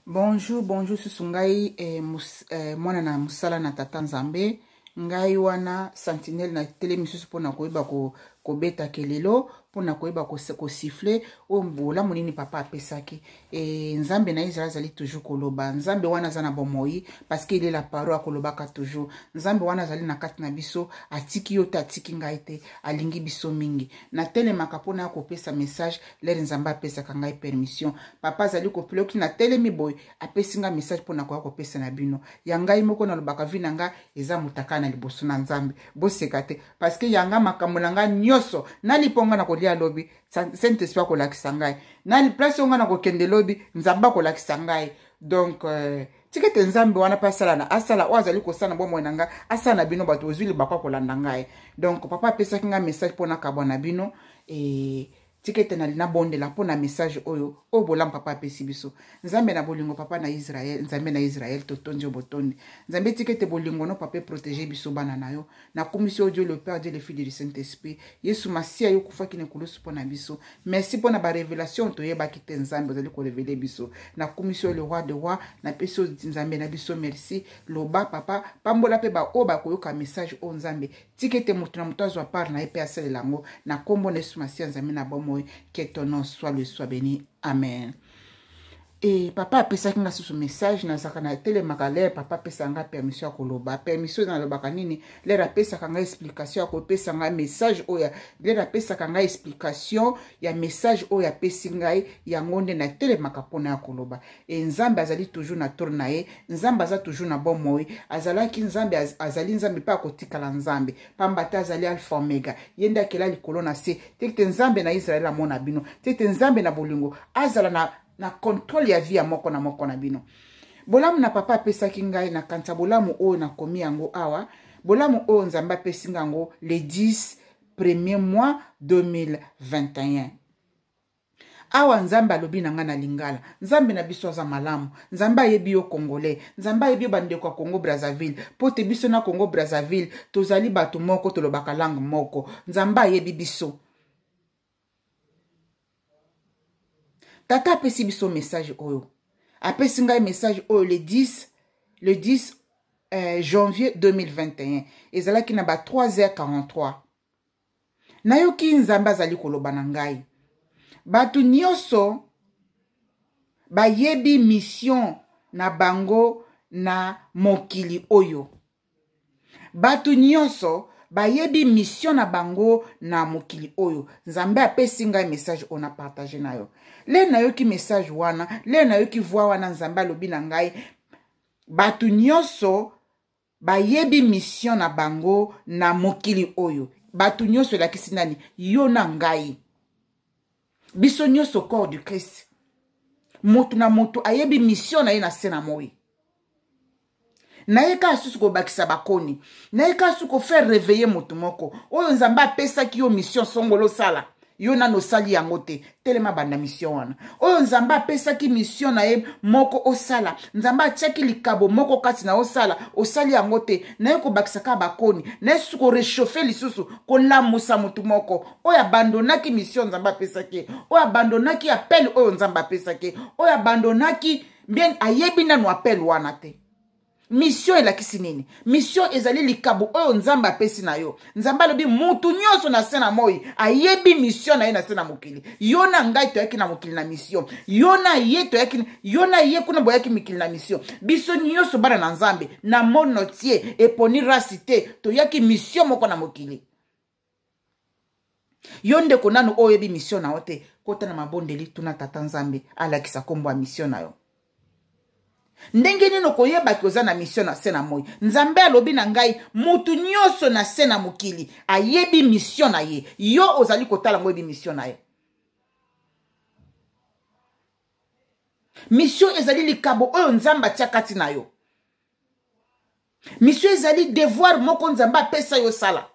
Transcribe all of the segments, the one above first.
Bonjour, bonjour susu ngai eh, mus, eh, mwana na mosala na tata Nzambe ngai wana sentinelle na telemi susu mpo na koyeba kobeta ko kelelo mpo na koyeba kosifle oyo bolamu nini papa apesaki e, Nzambe na Israel azali toujours koloba. Nzambe wana aza na bomoi parce que il est la parole, akolobaka toujours. Nzambe wana azali na kati na biso, atiki yo te, atiki ngai te, alingi biso mingi. Natelemaka mpo na kopesa message lere Nzambe apesaka ngai permission. Papa azali kopiloki, natelemi boye, apesi ngai message mpo na koya kopesa na bino. Ya ngai moko nalobaka, vi na ngai eza motaka na liboso na Nzambe. Boseka te parce que ya ngai makambo na ngai nyonso nalipo ngai na kolia lobi, Saint Esprit akolakisa ngai na place oyo ngai na kokende lobi, Nzambe akolakisa ngai. Donc tika ete Nzambe wana mpe asala na asala oyo azali kosala na bomoi na ngai, asala na bino bato ozwi libaku ya kolanda ngai. Donc papa apesaki ngai message mpo nakabwa na bino e, tika ete nabondela mpo na message oyo oyo bolamu papa apesi biso. Nzambe na bolingo, papa na Israel, Nzambe na Israel, totondi yo botondi. Nzambe, tika ete bolingo no papa eprotege biso bana na yo. Nakumisi yo, Dieu le Père, Dieu le Fils, du Saint Esprit. Yesu Masiya, yo okufaki na ekulusu mpo na biso. Merci mpo na barévélation toyebaki te, Nzambe ozali korévéler biso. Nakumisi yo, le roi de roi. Napesi yo, Nzambe na biso, merci. Loba papa, pambola mpe baoyo bakoyoka message oyo. Nzambe, tika ete moto na moto azwa part na ye mpe asalela yango na nkombo na Yesu Masiya, Nzambe na bomoi. Que ton nom soit le soit béni, amen. E papa apesaki nga susu message. Nazalaka na telemaka lere papa apesaka nga permission ya koloba. Permission nalobaka nini? Lere apesaka nga explication ya kopesa ngai message oyo, lere apesaka ngai explication ya message oyo apesi ngai, yango nde natelemaka mpona ya koloba. E Nzambe azali toujours na tour na ye. Nzambe aza toujours na bomoi. Azalaki Nzambe, azali Nzambe mpe akotikala Nzambe, pamba te azali Alpha Omega, ye nde akela likolo na se. Te te Nzambe na Israele amona bino. Te te Nzambe na bolingo azala na contrôle ya vie ya moko na moko na bino. Bolamu na papa apesaki ngai, nakanisa bolamu oyo nakomi yango awa. Bolamu oyo Nzambe apesi ngai yango le 10 premier mois 2021. Awa Nzambe alobi na ngai na lingala. Nzambe na biso aza malamu. Nzambe ayebi yo Congolais, Nzambe ayebi yo bandeko ya Congo Brazzaville, mpo te biso na Congo Brazzaville tozali bato moko, tolobaka langue moko. Nzambe ayebi biso. Tata apesi biso message oyo, apesi ngai message oyo le 10 janvier 2021, ezalaki na ba 3h43. Nayoki Nzambe azali koloba na ngai: bato nyonso bayebi mission na bango na mokili oyo. Bato nyonso bayebi mission na bango na mokili oyo. Nzambe apesi ngai message oyo na partage na yo. Le nayoki message wana, le nayoki voix wana, Nzambe alobi na ngai: bato nyonso bayebi mission na bango na mokili oyo. Bato nyonso elakisi nani? Yo na ngai, biso nyonso corps du Christ. Moto na moto ayebi mission na ye na se na moi. Naye kaka susu kobakisa bakoni, naye kaka susu kofaire réveiller moto moko oyo Nzambe apesaki yo mission songolo osala, yo nano osali yango te. Telema, banda mission wana oyo Nzambe apesaki mission na ye moko osala. Nzambe atiaki likabo moko kati na osala, osali yango te. Naye kobakisa kaka bakoni, naye susu koréchauffer lisusu, kolamusa motu moko oyo abandonaki mission Nzambe apesaki ye, oyo abandonaki appel oyo Nzambe apesaki ye, oyo abandonaki bien, ayebi nanu appel wana te. Mission elakisi nini? Mission ezali likabo oyo Nzambe apesi na yo. Nzambe alobi mutu nyonso na se na moi ayebi mission na ye na se na mokili. Yo na ngai toyaki na mokili na mission. Yo na ye toyaki, yo na ye kuna boyaki mikili na mission. Biso nyonso bana na Nzambe na monde entier, eponi race te, toyaki mission moko na mokili. Yo ndeko nanu oyo oyebi mission na yo te, kota na mabondeli, tuna tata Nzambe alakisa nkombo ya mission na yo. Ndenge nini okoyebaki oza na mission na se na moi? Nzambe alobi na ngai mutu nyonso na se na mokili ayebi mission na ye. Yo ozali kotala ngo, oyebi mission na ye? Mission ezali likabo oyo Nzambe atia kati na yo. Mission ezali devoir moko Nzambe apesa yo sala.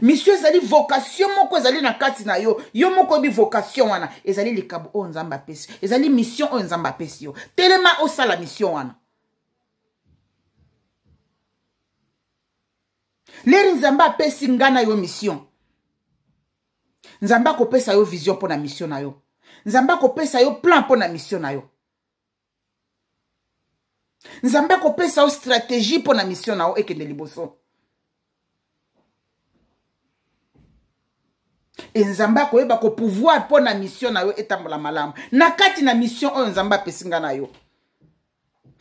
Mission ezali vocation moko ezali na kati na yo. Yo moko oyebi vocation wana. Ezali likabo oyo Nzambe apesi, ezali mission oyo Nzambe apesi yo. Telema, osala mission wana. Leri Nzambe apesi nga na yo mission, Nzambe akopesa yo vision mpo na mission na yo. Nzambe akopesa yo plan mpo na mission na yo. Nzambe akopesa yo stratégie mpo na mission na yo ekende liboso. E Nzambe akoyeba kopouvoir mpo na mission na yo etambola malamu. Na kati na mission oyo Nzambe apesi nga na yo,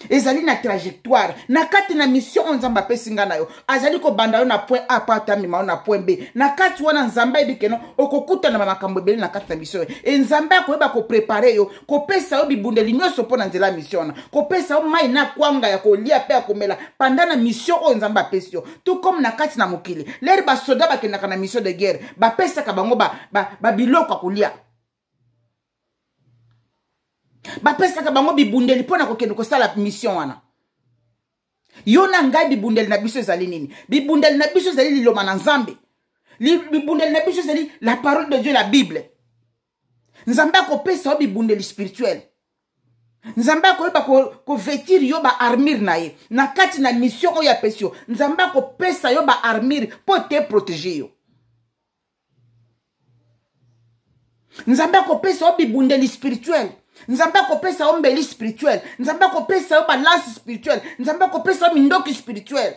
ezali na trajectoire. Na kati na mission oyo Nzambe apesi nga na yo, azali kobanda yo na point A mpo atamema yo na point B. Na kati wana, Nzambe ayebi keno okokutana na makambo ebele na kati na mission oyo. E Nzambe akoyeba koprepare yo, kopesa yo bibundeli nyonso mpo na nzela ya mission wana, kopesa yo mai na kwanga ya kolia mpe ya komela panda na mission oyo Nzambe apesi yo. Tout comme na kati na mokili, lere basoda bakendaka na mission de guerre, bapesaka bango babiloko ba, ba ya kolia, bapesaka bango bibundeli mpo na kokende kosala mission wana. Yo na ngai, bibundeli na biso ezali nini? Bibundeli na biso ezali liloba na Nzambe. Bibundeli na biso ezali la parole de Dieu, la Bible. Nzambe akopesa yo bibundeli spirituel. Nzambe akoyeba kovêtir yo baarmure na ye na kati na mission oyo apesi yo. Nzambe akopesa yo baarmure mpo te protéger yo. Nzambe akopesa yo bibundeli spirituel. Nzambe akopesa yo mbeli spirituel. Nzambe akopesa yo balance spirituel. Nzambe akopesa yo mindoki spirituel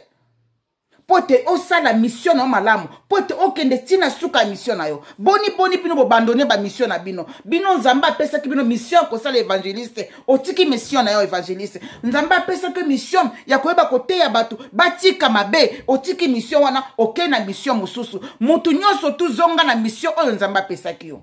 mpo te osala mission na yo malamu, mpo te okende ntina suka ya mission na yo. Boni boni bino bobandone bamission na bino? Bino, Nzambe apesaki bino mission ya kosala évangéliste, otiki mission na yo évangéliste. Nzambe apesaki mission ya koyeba koteya bato batika mabe, otiki mission wana, okei na mission mosusu. Motu nyonso tuzonga na mission oyo Nzambe apesaki yo.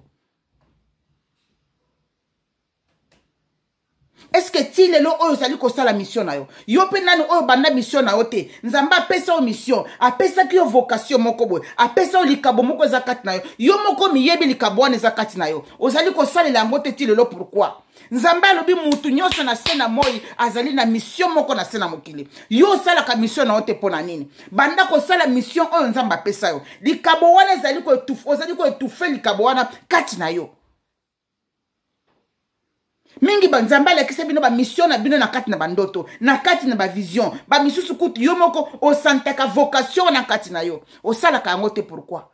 Eske ti lelo oyo ozali kosala mission na yo? Yo mpe nani oyo banda mission na yo te? Nzambe apesa yo mission, apesaki yo vocation moko boye, apesa yo likabo moko eza kati na yo. Yo moko miyebi likabo wana eza kati na yo, ozali kosalela yango te ti lelo. Pourquoi? Nzambe alobi mutu nyonso na se na moi azali na mission moko na se na mokili. Yo osalaka mission na yo te mpo na nini? Banda kosala mission oyo Nzambe apesa yo. Likabo wana ezali ozali koetufe likabo wana kati na yo. Mingi banzambe alakisa bino bamission na bino na kati na bandoto, na kati na bavision. Bamisusu kutu yo moko osantaka vocation na kati na yo, osalaka yango te. Pourquoi?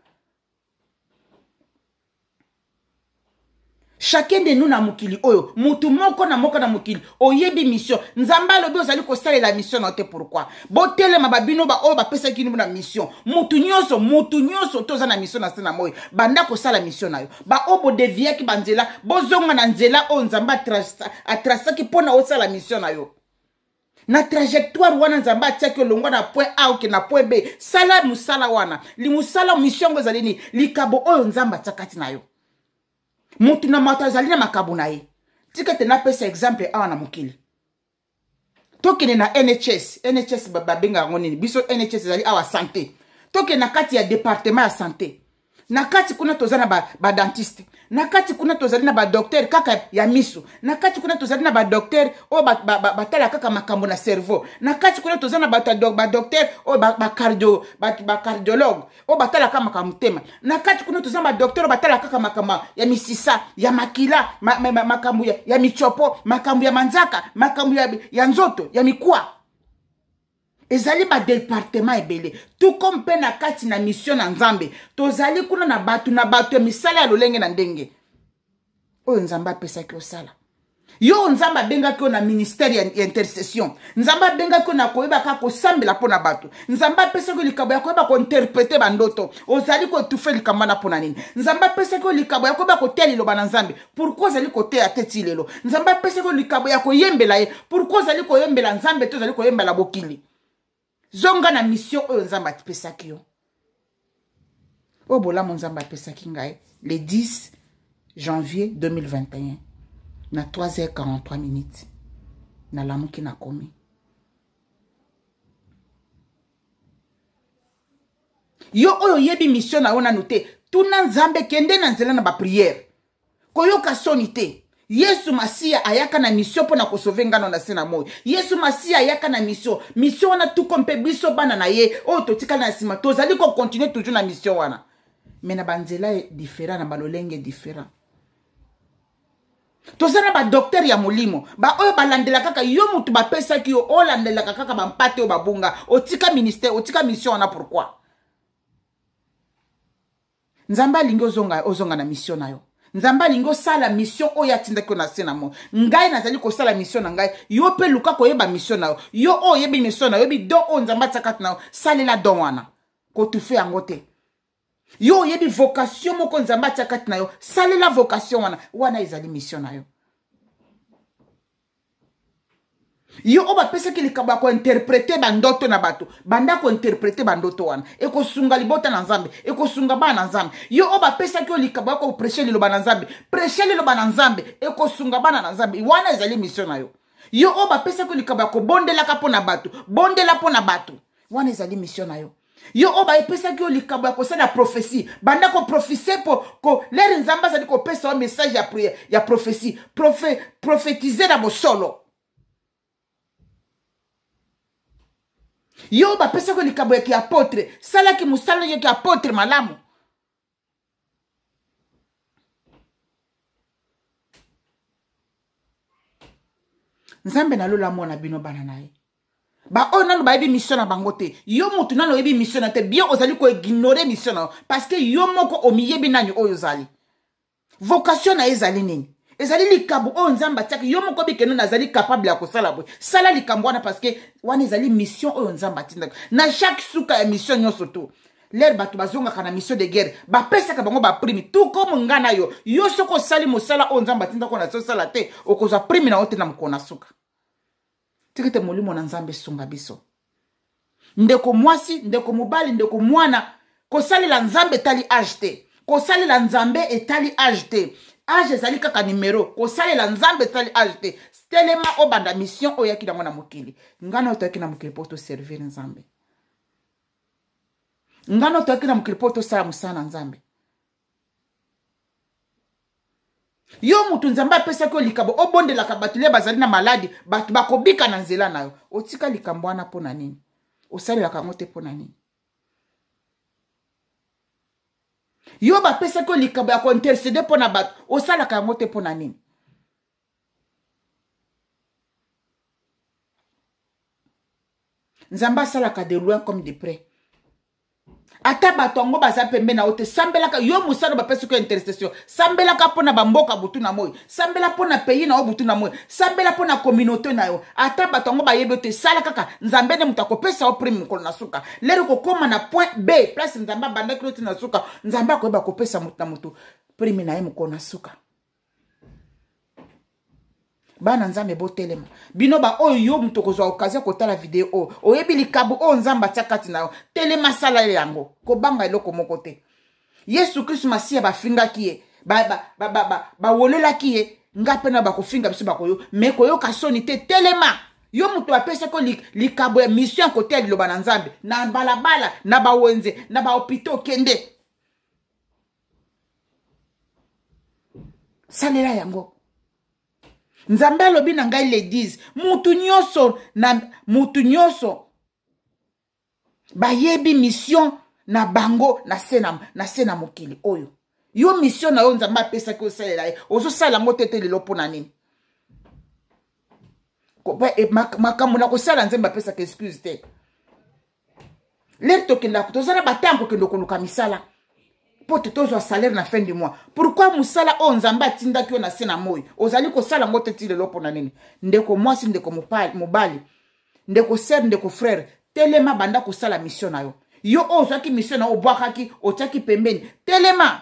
Chacun de nous na mokili oyo, mutu moko na moko na mokili oyebi mission. Nzambe alobi ozali kosalela mission na yo te. Pourquoi? Botelema babino baoyo bapesaki bino na mission. Mutu nyonso, mutu nyonso to oza na mission na se na moi, banda kosala mission na yo. Baoyo bodeviaki banzela, bozonga na nzela oyo Nzambe atrasaki mpo na osala mission na yo. Na trajectoire wana Nzambe atiaki, olongwa na point A oke na point B, sala mosala wana. Mosala mission yango ezali nini? Likabo oyo Nzambe atia kati na yo. Motu na moto azali na makabo na ye. Tika te napesa exemple awa na mokili. Tokende na NHS. NHS babengaka yango nini? Biso NHS ezali awa santé. Tokende na kati ya département ya santé. Na kati kuna toza na badentiste, ba na kati kuna tozali na badocteur kaka ya miso, na kati kuna tozali na badocteur oyo batala ba, ba, kaka makambo na cerveau, na kati kuna toza na bato badocteur oyo bacardiologue ba, ba, ba oyo batalaka makambo motema, na kati kuna toza na badocteur oyo batalaka kaka makambo ya misisa ya makila, makambo ya michopo, makambo ya manzaka, makambo ya nzoto ya mikwa. Ezali badepartement ebele. Tuko mpe na kati na mission na Nzambe, tozali kuna na bato na bato ya misala ya lolenge na ndenge oyo Nzambe apesaki osala yo. Nzambe abengaki yo na ministère ya intercession. Nzambe abengaki yo na koyeba kaka kosambela mpo na bato. Nzambe apesaki yo likabo ya koyeba kointerprete bandoto, ozali koetufe likambo wana mpo na nini? Nzambe apesaki yo likabo ya koyeba koteya liloba na Nzambe, pourquoi ozali koteya te ti lelo? Nzambe apesaki yo likabo ya koyembela ye, pourquoi ozali koyembela Nzambe te, ozali koyembela bokili? Zonga na mission oyo Nzambe apesaki yo. Oyo bolamu Nzambe apesaki ngai le 10 janvier 2021 na 3h43 minutes, nalamuki, nakomi. Yo oyo oyebi mission na yo nanu te, tuna Nzambe, kende na nzela na bapriere, koyoka soni te. Yesu Masiya ayaka na mission mpo na kosauve ngano na se na moi. Yesu Masiya ayaka na mission. Mission wana tuko mpe biso bana na ye oyo totikali na nsima tozali kokontinue toujours na mission wana, me na banzela différent, na balolenge différent. Toza na badoktere ya molimo, baoyo balandela kaka yo motu bapesaki yo, olandelaka kaka bampate oyo babunga. Otika ministère, otika mission wana. Pourquoi? Nzambe alingi ozonga, ozonga na mission na yo. Nzambe alingi osala mission oyo atindaki yo na se na moi. Ngai nazali kosala mission na ngai, yo mpe luka koyeba mission na yo. Yo oyo oyebi mission na yo, oyebi don oyo Nzambe atia kati na yo, salela don wana, kotufe yango te. Yo oyebi vocation moko Nzambe atia kati na yo, salela vocation wana, wana ezali mission na yo. Yo oyo bapesaki likambo ya kointerprete bandoto na bato, banda kointerprete bandoto wana, ekosunga libota na Nzambe, ekosunga bana na Nzambe. Yo oyo bapesaki yo likambo ya kopreshe liloba na Nzambe, preshe liloba na Nzambe, ekosunga bana na Nzambe, wana ezali mission na yo. Yo oyo bapesaki yo likambo ya kobondelaka mpo na bato, bondela mpo na bato, wana ezali mission na yo. Yo oyo baepesaki yo likambo ya kosala prophetie, banda koprofise po ko lere Nzambe azali kopesa yo message ya prière, ya prophetie, prophétise na bosolo. Yo oyo bapesaki yo likambo ya kiapotre, salaki mosala ya kiapotre malamu. Nzambe na lola amona bino bana na ye. Baoyo nano bayebi mission na bango te. Yo motu nano oyebi mission na te, bien ozali koignore mission na yo, parce que yo moko omiyebi nani oyo ozali. Vocation na ye ezali nini? Ezali likambo oyo Nzambe atiaki yo moko bikeno nazali capable ya kosala boye. Sala likambo wana, parce que wana ezali mission oyo Nzambe atindaki. Na chaque suka ya mission nyonso to lere bato bazongaka na mission de guerre, bapesaka bango baprime tout comme nga na yo. Yo soki osali mosala oyo Nzambe atindaki na osala te, okozwa prime na yo te na mokolo na suka. Tika ete molimo na Nzambe esunga biso. Ndeko mwasi, ndeko mobali, ndeko mwana, kosalela Nzambe etali age te. Kosalela Nzambe etali age te. Age ezali kaka numero. Kosalela Nzambe etali age te. Telema obanda mission oyo oyaki nango na mokili. Ngai na yo toyaki na mokili mpo toservir Nzambe. Ngai na yo toyaki na mokili mpo tosala mosala na Nzambe. Yo mutu Nzambe apesaki yo likabo, obondelaka bato lia bazali na maladi, bato bakobika na nzela na yo. Otika likambo wana mpo na nini? Osalelaka yango te mpo na nini? Yo bapesaki yo likabo ya kointercede mpo na bato, osalaka yango te mpo na nini? Nzambe asalaka de loin comme de près. Ata bato yango baza pembe na yo te, sambelaka. Yo mosala bapesi ko intercession, sambelaka mpo na bamboka butu na moi, sambela mpo na pays na yo butu na moi, sambela mpo na communauté na yo. Ata bato yango bayebi yo te, sala kaka. Nzambe nde moto akopesa yo prime mokolo na suka. Lero kokóma na point B, place Nzambe abandaki yo ti na suka, Nzambe akoyeba kopesa moto na moto prime na ye mokolo na suka. Bana Nzambe, botelema. Bino ba oyo yo moto okozwa occasion kotala video oyo, oyebi likabo oyo Nzambe atia kati na yo, telema, sala yango, kobanga eloko moko te. Yesu Kristu Masiya bafingaki ye, bawolelaki ye, nga mpe na bakofinga biso bakoyo, me koyoka soni te. Telema, yo moto apesaki likabo ya mission ya koteya liloba na Nzambe na balabala, na bawenze, na bahopito, kende salela yango. Nzambe alobi na ngai le 10, mutu nyonso na mutu nyonso bayebi mission na bango na se na, na se na mokili oyo. Yo mission na yo Nzambe apesaki osalela ye, ozosala yango te te lelo mpo na nini? Makambo na kosala Nzambe apesaka excuse te. Lere tokendaka, toza na batango kokende koluka misala mpo te tozwa salaire na fin du mois. Pourquoi mosala oyo Nzambe atindaki yo na se na moi ozali kosala yango te ti lelo mpo na nini? Ndeko mwasi, ndeko mobali, ndeko sœur, ndeko frère, telema, banda kosala mission na yo. Yo oyo ozwaki mission na yo, obwakaki, otiaki pembeni, telema,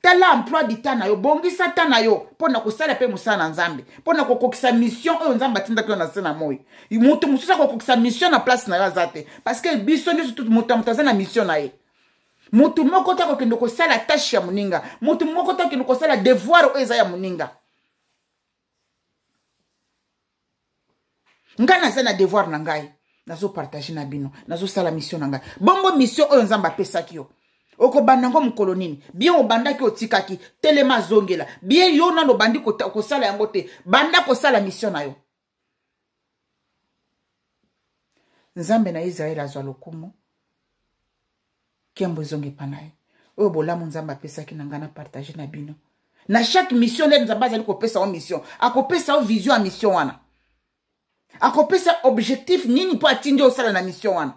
tala emploi du temps na yo, bongisa temps na yo mpo na kosala mpe mosala na Nzambe, mpo na kokokisa mission oyo Nzambe atindaki yo na se na moi. Moto mosusu akokokisa mission na place na yo aza te, parce que biso nyonso moto na moto aza na mission na ye. Moto moko te akokende kosala tâche ya moninga, moto moko te akokende kosala devoir oyo eza ya moninga. Ngai naza na devoir na ngai, nazopartage na bino, nazosala mission na ngai. Bongo mission oyo Nzambe apesaki yo, okobanda yango mokolo nini? Bien obandaki, otikaki, telema, azongela. Bien yo nano obandi kosala yango te, banda kosala mission na yo. Nzambe na Israele azwa lokumu, nkembo ezonga epa na ye. Oyo bolamu Nzambe apesaki na ngai na partage na bino. Na chaque mission nde Nzambe azali kopesa yo mission, akopesa yo vision ya mission wana, akopesa objectif nini mpo atindi osala na mission wana,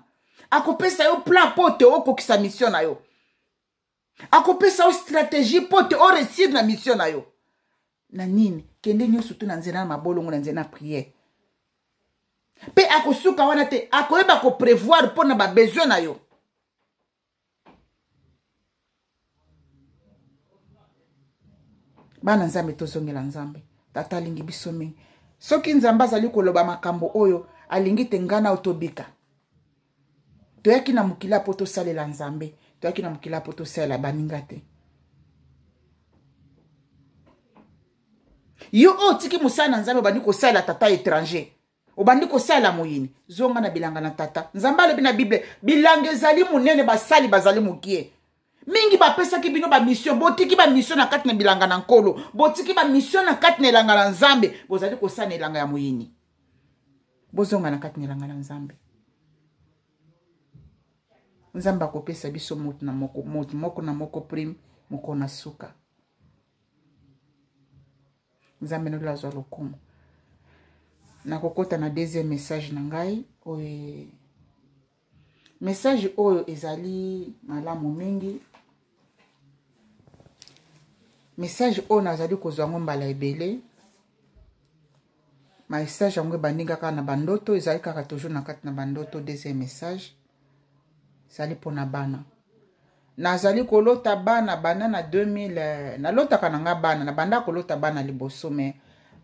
akopesa yo plan mpo te okokisa mission na yo. Akopesa yo stratégie mpo te oresir na mission na yo na nini. Kende nyonso tu na nzela na mabolongo, na nzela na prière. Mpe akosuka wana te, akoyeba koprevoir mpo na babesoin na yo. Bana Nzambe, tozongela Nzambe. Tata alingi biso mingi. Soki Nzambe azali koloba makambo oyo, alingi te ngai na tobika. Toyaki na mokili mpo tosalela Nzambe, toyaki na mokili mpo tosalela baninga te. Yo oyo otiki mosala na Nzambe, obandi kosalela tata étranger, obandi kosalela moyini, zonga na bilanga na Tata Nzambe. Alobi na Bible, bilanga ezali monene, basali bazali mokie mingi. Bapesaki bino bamission, botiki bamission na kati na bilanga na Nkolo, botiki bamission na kati na elanga na Nzambe, bozali kosala na elanga ya moyini. Bozonga na kati na elanga na Nzambe. Nzambe akopesa biso moto na moko, moto moko na moko prime moko na suka. Nzambe nolo azwa lokumu. Nakokɔta na deuxième message na ngai oyo. Message oyo ezali malamu mingi. Message oyo nazali kozwa yango mbala ebele. Message yango ebandi kaka na bandoto, ezali kaka toujours na kati na bandoto. Deuxième message ezali mpona bana. Nazali kolota bana banda na 2000. Nalotaka na nga bana, nabanda kolota bana liboso, mais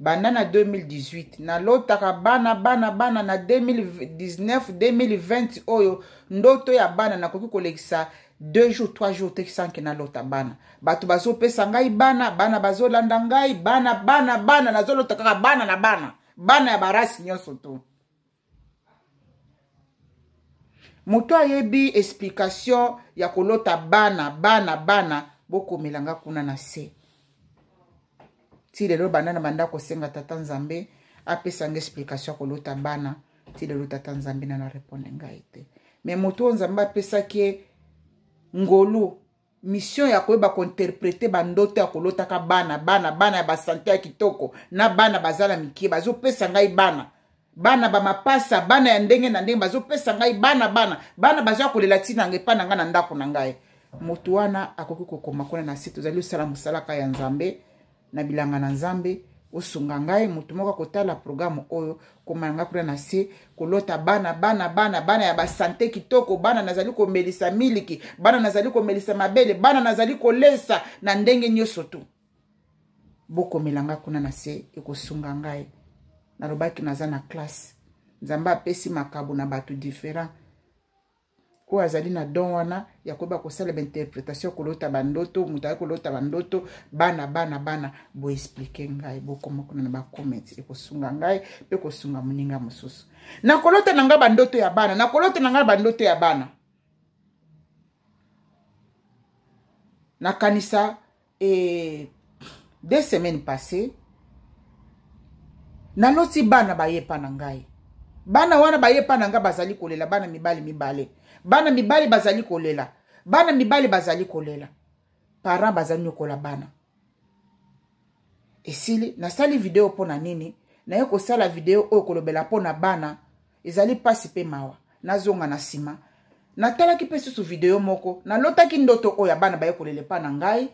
banda na 2018 nalotaka bana, bana, bana. Na 2019, 2020 oyo, ndoto ya bana, nakoki kolekisa 2 jours, 3 jours te sans que nalota bana. Bato bazopesa ngai bana, bana bazolanda ngai, bana, bana, bana. Nazolota kaka bana na bana, bana ya barasi nyonso to. Moto ayebi explication ya kolota bana, bana, bana, bokomela nga kuna na se. Ti lelo, banda na banda kosenga Tata Nzambe apesa nga explication ya kolota bana, ti lelo Tata Nzambe nano arépondre ngai te. Mais moto oyo Nzambe apesaki ye ngolu, mission ya koyeba kointerprete bandoto ya kolotaka bana, bana, bana ya basante ya kitoko na bana baza na mikie, bazopesa ngai bana, bana bamapasa, bana ya ndenge na ndenge, bazopesa ngai bana, bana, bana baza kolela ntina ngai epai na ngai na ndako na ngai. Moto wana akoki kokoma kuna na se. Tozali kosala mosalaka ya Nzambe na bilanga na Nzambe. Osunga ngai, moto moko akotala programme oyo, koma na ngai kuna na se. Kolota bana, bana, bana, bana ya basante kitoko, bana nazali komelisa miliki, bana nazali komelisa mabele, bana nazali kolesa na ndenge nyonso tu, bokomela ngai kuna na se, ekosunga ngai. Nalobaki naza na classe. Nzambe apesi makabo na bato différent. Oyo azali na don wana ya koyeba kosala bainterpretation, kolota bandoto, moto ayi kolota bandoto bana, bana, bana, boexpliquer ngai, bokoma kuna na bacomment, ekosunga ngai mpe kosunga moninga mosusu. Nakolota na ngai bandoto ya bana, nakolota na ngai bandoto ya bana. Nakanisa 2 semaines passées, naloti bana bayepa na ngai. Bana wana bayepa na ngai, bazali kolela. Bana mibali mibale, bana mibali bazali kolela, bana mibali bazali kolela, parent bazali nyokola bana. Esili, nasali video mpo na nini? Naye kosala video oyo kolobela mpo na bana. Ezali mpasi mpe mawa. Nazonga na nsima, natalaki mpe susu video moko. Nalotaki ndoto oyo ya bana baye kolela epa na ngai,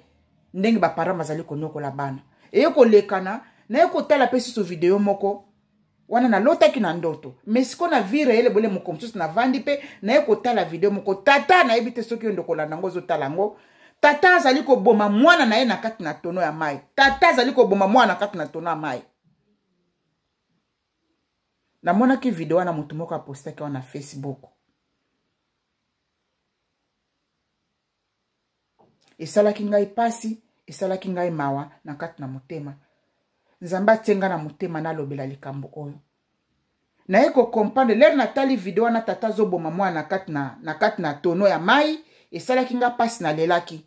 ndenge baparent bazali konyokola bana. Eye kolekana, naye kotala mpe susu video moko wana nalotaki na ndoto, mais sikoyo na vie réelle. Bole moko mosusu navandi mpe naye kotala video moko. Tata, nayebi te soki yo nde kolanda yango, ozotala yango, tata azali koboma mwana na ye na kati na tonneau ya mai. Tata azali koboma mwana na kati na tonneau ya mai. Namonaki video wana, motu moko apostaki wana na Facebook. Esalaki ngai mpasi, esalaki ngai mawa na kati na motema. Nzambe atie ngai na motema nalobela likambo oyo. Naye kocomprendre l'heure natali video wana, tata azoboma mwana na kati na tonneau ya mai. Esalaki ngai mpasi, nalelaki,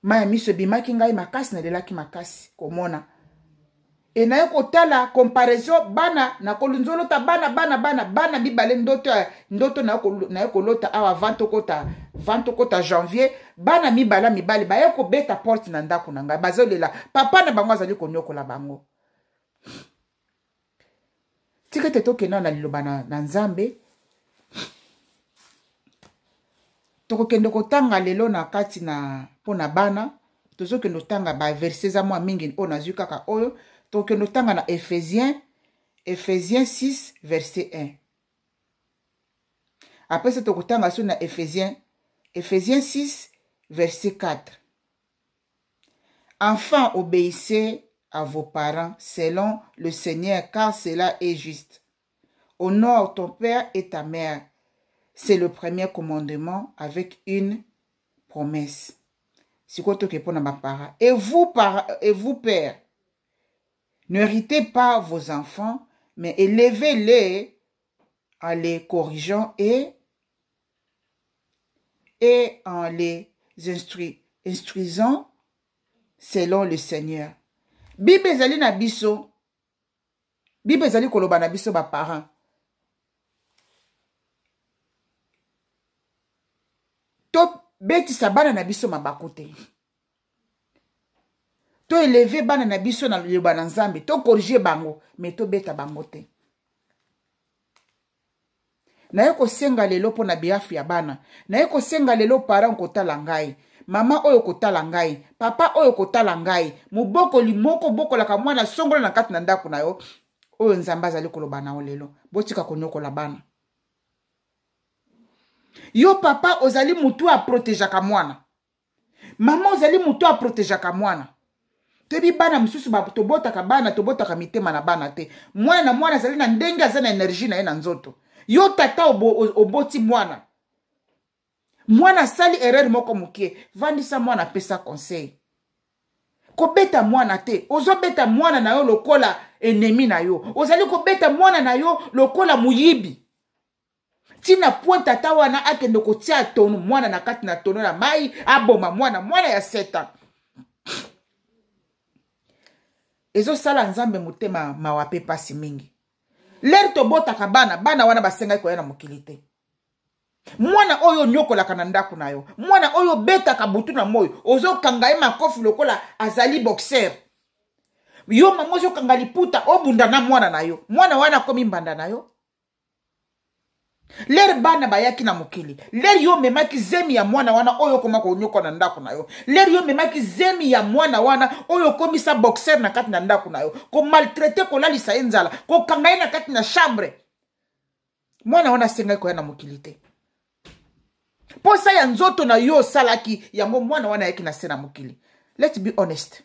mai ya miso ebimaki ngai makasi, nalelaki makasi komona. E naye kotala comparaison bana nakolonzolota bana, bana, bana, bana mibale. Ndoto ya ndoto naye kolota awa avant tokota janvier, bana mibale mibale baye kobeta porte na ndako na ngai, bazolela, papa na bango azali konyokola bango. Tika ete tokenda na liloba na Nzambe. Tokokende kotanga lelo na kati na mpo na bana. Tozokende kotanga baverse, eza mwa mingi oyo nazwi kaka oyo. Tokokende kotanga na Ephésiens, Ephésiens 6 verset 1. Après ça tokotanga so na Ephésiens, Ephésiens 6 verset 4. Enfants, obéissez à vos parents selon le Seigneur, car cela est juste. Honore ton père et ta mère. C'est le premier commandement avec une promesse. Sikoyo toke mpo na baparents. Et vous, pères, n'irritez pas vos enfants, mais élevez-les en les corrigeant et en les instruisant selon le Seigneur. Bible ezali na biso. Bible ezali koloba na biso baparent. Tobetisa bana na biso mabaku te. Toélever bana na biso na liloba na Nzambe, tocorriger bango, mais tobeta bango te. Naye kosenga lelo mpo na behalf ya bana. Naye kosenga lelo, parent kotala ngai, mama oyo kotala ngai, papa oyo kotala ngai, mobokoli moko obokolaka mwana songolo na kati na ndako na yo, oyo Nzambe azali koloba na yo lelo: botika konyokola bana. Yo papa ozali motu aprotégeaka mwana, mama ozali motu aprotégeaka mwana. Toyebi bana mosusu, tobotaka bana, tobotaka mitema na bana te. Mwana na mwana azali na ndenge aza na énergie na ye na nzoto. Yo tata oboti mwana, mwana asali erreur moko moke, vandisa mwana, apesa conseil. Kobeta mwana te. Ozobeta mwana na yo lokola ennemi na yo, ozali kobeta mwana na yo lokola moyibi, ntina point tata wana akende kotia tono mwana na kati na tono na mai, aboma mwana, mwana ya 7 ans. Ezosala Nzambe motema mawa mpe mpasi mingi. L'heure tobotaka bana, bana wana basengaki koya na mokili te. Mwana oyo onyokolaka na ndako na yo, mwana oyo obetaka butu na moi, ozokanga ye makofi lokola azali boxer. Yo mama ozokanga liputa, obunda na mwana na yo, mwana wana akomi mbanda na yo. L'heure bana bayaki na mokili, l'heure yo omemaki zemi ya mwana wana oyo okoma konyoka na ndako na yo, l'heure yo omemaki zemi ya mwana wana oyo okomisa boxer na kati na ndako na yo, komaltraiter, kolalisa ye nzala, kokanga ye na kati na chambre, mwana wana asengaki koya na mokili te. Posa ya nzoto na yo osalaki yango, mwana wana ayaki na se na mokili. Let's be honest,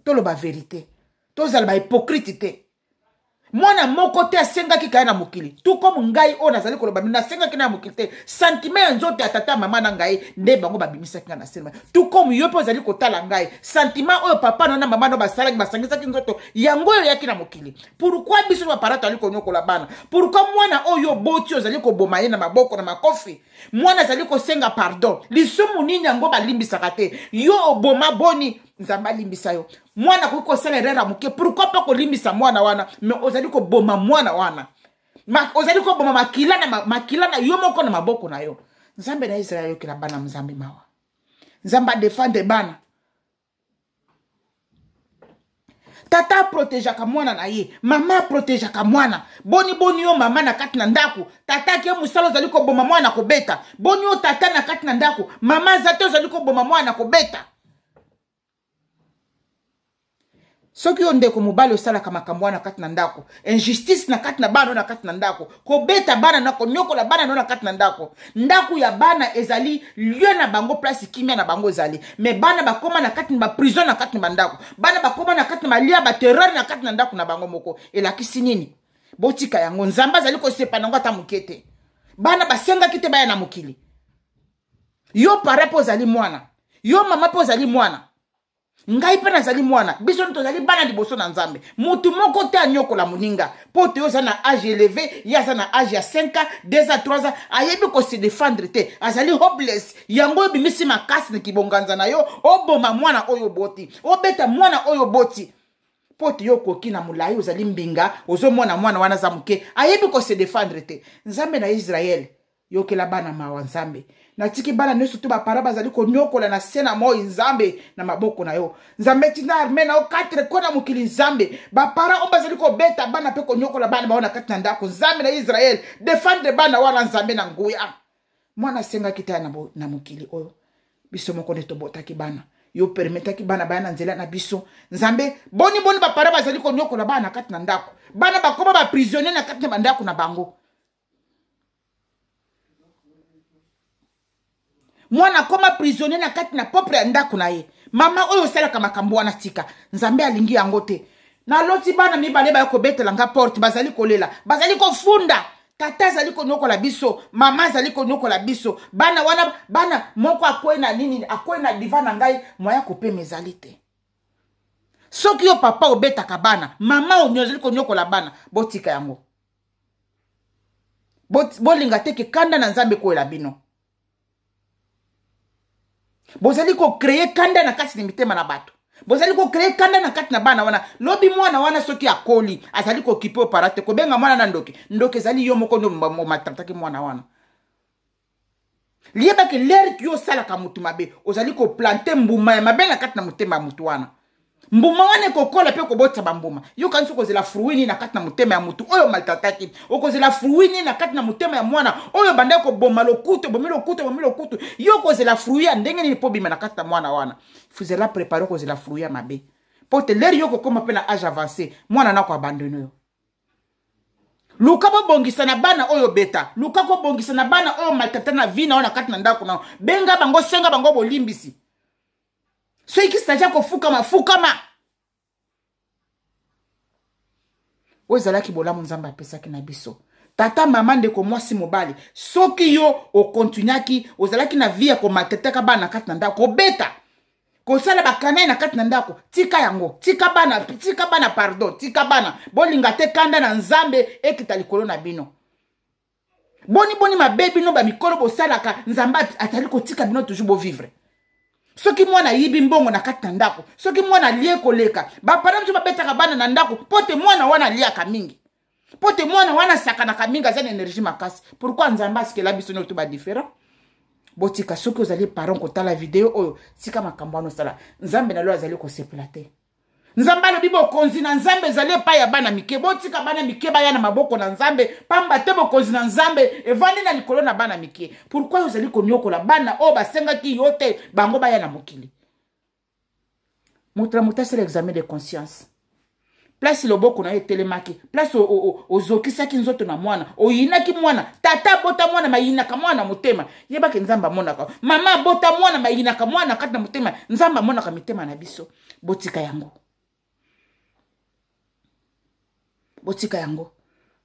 toloba vérité, tozala bahypocrite te. Mwana moko te asengaki kaya na mokili. Tout comme ngai oyo nazali koloba, nasengaki na ya mokili te. Sentiment ya nzoto ya tata, mama na ngai nde bango babimisaki ngai na selema. Tout comme yo mpe ozali kotala ngai, sentiment oyo papa no na mama no basalaki, basangisaki nzoto, yango oyo oyaki na mokili. Pourquoi biso baparents toali konyokola bana? Pourquoi mwana oyo oboti ozali koboma ye na maboko, na makofi? Mwana azali kosenga pardon. Lisumu nini yango balimbisaka te? Yo oboma boni, Nzambe alimbisa yo. Mwana akoki kosala erreur ya moke, pourquoi mpo kolimbisa mwana wana? Mais ozali koboma mwana wana, ozali koboma makila na makila na yo moko na maboko na yo. Nzambe na Israel, ayokela bana. Nzambe mawa, Nzambe adéfendre bana. Tata aprotégeaka mwana na ye, mama aprotégeaka mwana. Boni boni yo mama na kati na ndako, tata ake mosala, ozali koboma mwana kobeta? Boni yo tata na kati na ndako, mama aza te, ozali koboma mwana kobeta? Soki yo ndeko mobali osalaka makambo wana kati na ndako, injustice na kati na bana na kati na ndako, kobeta bana na konyokola bana no na kati na ndako. Ndako ya bana ezali lieu na bango, place kimia na bango ezali, mais bana bakóma na kati na baprison na kati na bandako. Bana bakóma na kati na balia baterreur na kati na ndako na bango moko. Elakisi nini? Botika yango. Nzambe azali kosepa nango ata moke te. Bana basengaki te baya na mokili. Yo parent mpo ozali mwana, yo mama mpo ozali mwana, ngai mpe nazali mwana, biso tozali bana liboso na Nzambe. Motu moko te anyokola moninga mpo te oza na âge élevé, ye aza na âge ya 5 ans, 2 ans, 3 ans, ayebi kose défendre te, azali hopeless. Yango oyo obimisi makasi na kibonganza na yo, oboma mwana oyo oboti, obeta mwana oyo oboti mpo te yo okoki na molai, ozali mbinga. Ozomona mwana wana aza moke, ayebi kose défendre te. Nzambe na Israele, yokela bana mawa. Nzambe, natiki bana nyonso to baparents bazali konyokola na se na moi. Nzambe, na maboko na yo. Nzambe, tina arme na yo quatre ko na mokili. Nzambe, baparents oyo bazali kobeta bana mpe konyokola bana bao na kati na ndako, Nzambe na Israele, défendre bana wana. Nzambe na nguya, Mwana asengaki te na, na mokili oyo. Biso moko nde tobotaki bana. Yo permetaki bana baya na nzela na biso. Nzambe, boni boni bapara bazali konyokola bana na kati na ndako. Bana bakoma ba prisonnier na kati na bandako na bango. Mwana akoma prisonnier na kati na propre ya ndako na ye. Mama oyo osalaka makambo wana tika. Nzambe alingi yango te. Naloti bana mibale baye kobetela nga porte, bazali kolela, bazali kofunda. Tata azali konyokola biso, mama azali konyokola biso. Bana wana, bana moko akwei na nini, akwei na divan na ngai, moya kopema ezali te. Soki yo papa obetaka bana, mama ozali konyokola bana, botika yango. Bolinga te ke kanda na Nzambe ekoyela bino. Bozali kocreye kanda na kati na mitema na bato. Bozali kocreye kanda na kati na bana wana. Lobi mwana wana soki akoli, azali kokipe opara te, kobenga mwana na ndoki. Ndoki ezali yo moko nde omatrataki mwana wana. Liyebaki lere yo osalaka motu mabe, ozali koplante mbuma ya mabe na kati na motema ya motu wana. Mbuma wana ekokola mpe kobotisa bambuma. Yo kanisi okozela fruit nini na kati na motema ya motu oyo maltrataki? Okozela fruit nini na kati na motema ya mwana oyo bandaki koboma lokutu, bomi lokutu, bomi lokutu? Yo okozela fruit ya ndenge nini mpo obima na kati na mwana wana? Fuzela prepare okozela fruit ya mabe. Mpo te lere yo okokoma mpe na age avancé, mwana na koabandone yo. Luka bobongisa na bana oyo beta, luka kobongisa na bana oyo maltrata na vie na yo na kati na ndako na yo. Benga bango, senga bango bolimbisi. Soki saja kofukama, fukama. Oyo ezalaki bolamu Nzambe apesaki na biso. Tata, mama, ndeko mwasi, mobali, soki yo okontinuaki, ozalaki na vie ya komaltretaka bana na kati na ndako, kobeta, kosala bakanai na kati na ndako, tika yango, tika bana, tika bana, pardon, tika bana. Bolinga te kanda na Nzambe ekita likolo na bino. Boni boni mabe bino ba mikolo bosalaka, Nzambe azali kotika bino toujours bovivre. Soki mwana ayibi mbongo na kati na ndako, soki mwana alie koleka, bapara biso babetaka bana na ndako mpo te mwana wana aliaka mingi, mpo te mwana wana asakanaka mingi, aza na energie makasi. Pourquoi Nzambe asikela biso nyonso ba différent? Botika, soki ozali parent kotala video oyo, tika makambo wana osala. Nzambe na lo azali kosepela te. Nzambe alobi bokonzi na Nzambe ezali epai ya bana mike. Botika bana mike baya na maboko na Nzambe, pamba te bokonzi na Nzambe evandi na likolo na bana mike. Pourquoi ozali konyokola bana oyo basengaki yo te bango baya na mokili? Moto na moto asala examen de conscience. Place loboko na yo etelemaki, place ozokisaki nzoto na mwana, oyinaki mwana. Tata abota mwana, mayinaka mwana motema. Yebaki Nzambe amonaka. Mama abota mwana, mayinaka mwana kati na motema. Nzambe amonaka mitema na biso. Botika yango. Botika yango.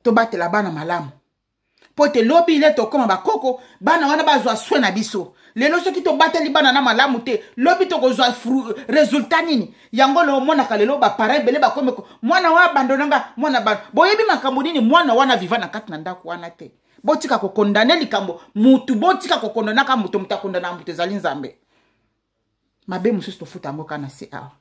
Tobatela bana malamu. Po te lobi ile tokoma bakoko, bana wana bazwa soin na biso. Lelo soki tobateli bana na malamu te, lobi tokozwa resultat nini? Yango lo monaka lelo ba parents ebele bakomi ko, mwana wa abandona nga, mwana ba, boyebi makambo nini mwana wana viva na kati na ndako wana te. Botika kokondane likambo mutu, botika kokondonaka mutu, mutu akondana mutu ezali Nzambe. Mabe mosusu tofuta yango kaka na se awa.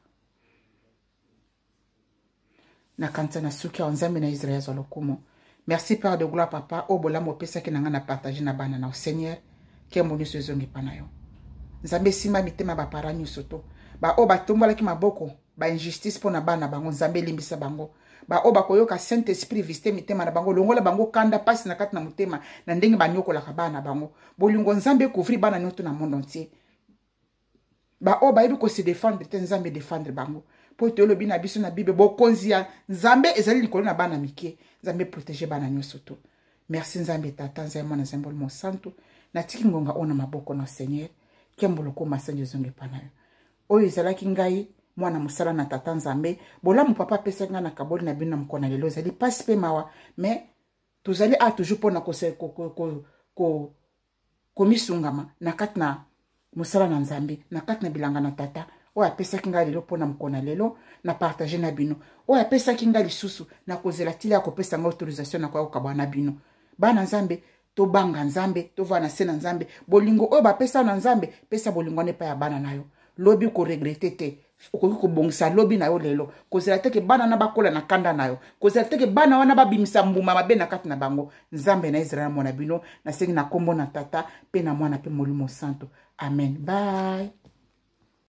Nakanisa na suki awa. Nzambe na Israël azwa lokumu. Merci Père de gloire, papa. Oyo bolamu opesaki na nga na partage na bana na Seigneur. Kembo nyonso ezongi epa na yo. Nzambe esimba mitema ba parents nyonso to. Ba oyo batombolaki maboko ba injustice mpo na bana bango, Nzambe elimbisa bango. Ba oyo bakoyoka Saint-Esprit visiter mitema na bango, longola bango kanda pasi na kati na motema na ndenge banyokolaka bana bango. Bolingo Nzambe ekouvrir bana nyonso na monde entier. Ba oyo bayebi ko se défendre te, Nzambe défendre bango. Po te olobi na biso na Bible, bokonzi ya Nzambe ezali likolo na bana mike. Nzambe protéger bana nyonso to. Merci Nzambe Tata, Nzambe Mwana, Nzambe Molimo Santu. Natiki ngonga oyo na maboko na Seigneur. Kembo lokoma sanjo ezongi epa na yo. Oyo ezalaki ngai mwana mosala na Tata Nzambe. Bolamu papa apesaki ngai na kaboli na bino na mokolo na lelo ezali pasi pe mawa, mais tozali a toujours pona komisungama na kati na mosala na Nzambe, na kati na bilanga na Tata oyo apesaki ngai lelo mpona mokolo na lelo na partage na bino. Oyo apesaki ngai lisusu na kozela tili ya kopesa ngai autorisation na koya kokabwana na bino. Bana Nzambe, tobanga Nzambe, tovanda na se na Nzambe. Bolingo oyo bapesa na Nzambe, pesa bolingo wana epai ya bana na yo. Lobi koregrete te, okoki kobongisa lobi na yo lelo. Kozela te ke bana wana bakola na kanda na yo, kozela te ke bana wana babimisa mbuma mabe na kati na bango. Nzambe na Israël mwana bino, nasengi na kombo na Tata pe na Mwana pe Molimo Santo. Amen. Bye.